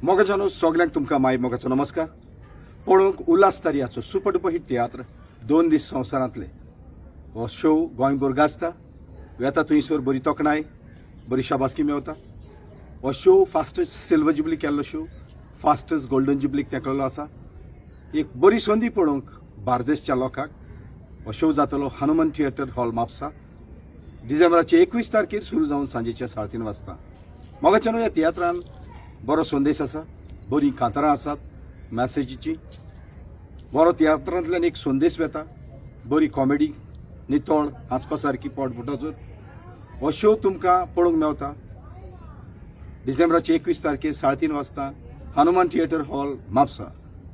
मोगाच्यानो सगल्यांक तुमकां माय मोगाचो नमस्कार. पळोवंक उल्हास तारयाचो सुपर डुपर हिट तियात्र दोन दीस संवसारांतले. हो शो गोंयभर गाजता वेता, थंयसर बरी तोखणाय, बरी शाबासकी मेवता. हो शो फास्टेस्ट सिल्वर जुबली केल्लो शो, फास्टेस्ट गोल्डन जुबलीक तेंकलेलो आसा. एक बरी संदी पळोवंक बार्देसच्या लोकांक. हो शो जातलो हनुमान थिएटर हॉल, म्हापसा, डिसेंबराचे 21 तारखेर सुरू जावन सांजेच्या 3:30 वाजता. मोगाच्यानो, ह्या तियात्रान बरो संदेश आसा, बरीं कांतारां आसात मॅसेजीची, बरो तियात्रांतल्यान एक संदेश वेता, बरी कॉमेडी, नितळ हांसपा सारकी, पोट फुटाचो. हो शो तुमकां पळोवंक मेवता डिसेंबराचे 21 तारखेर 3:30 वाजता, Hanuman theatre hall, Mapusa.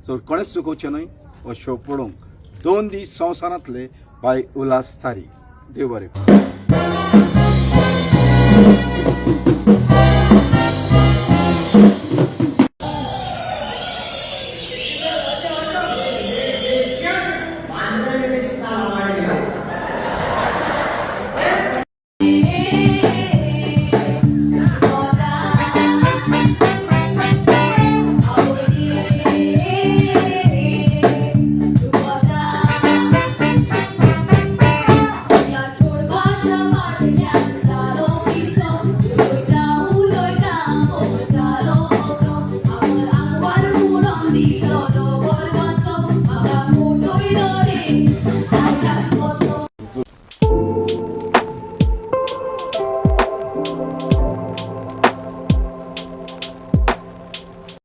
So कोणेच चुकोवचें न्हय हो शो पळोवंक, दोन दीस संवसारांतले बाय उल्हास तारी. देव बरें करूं.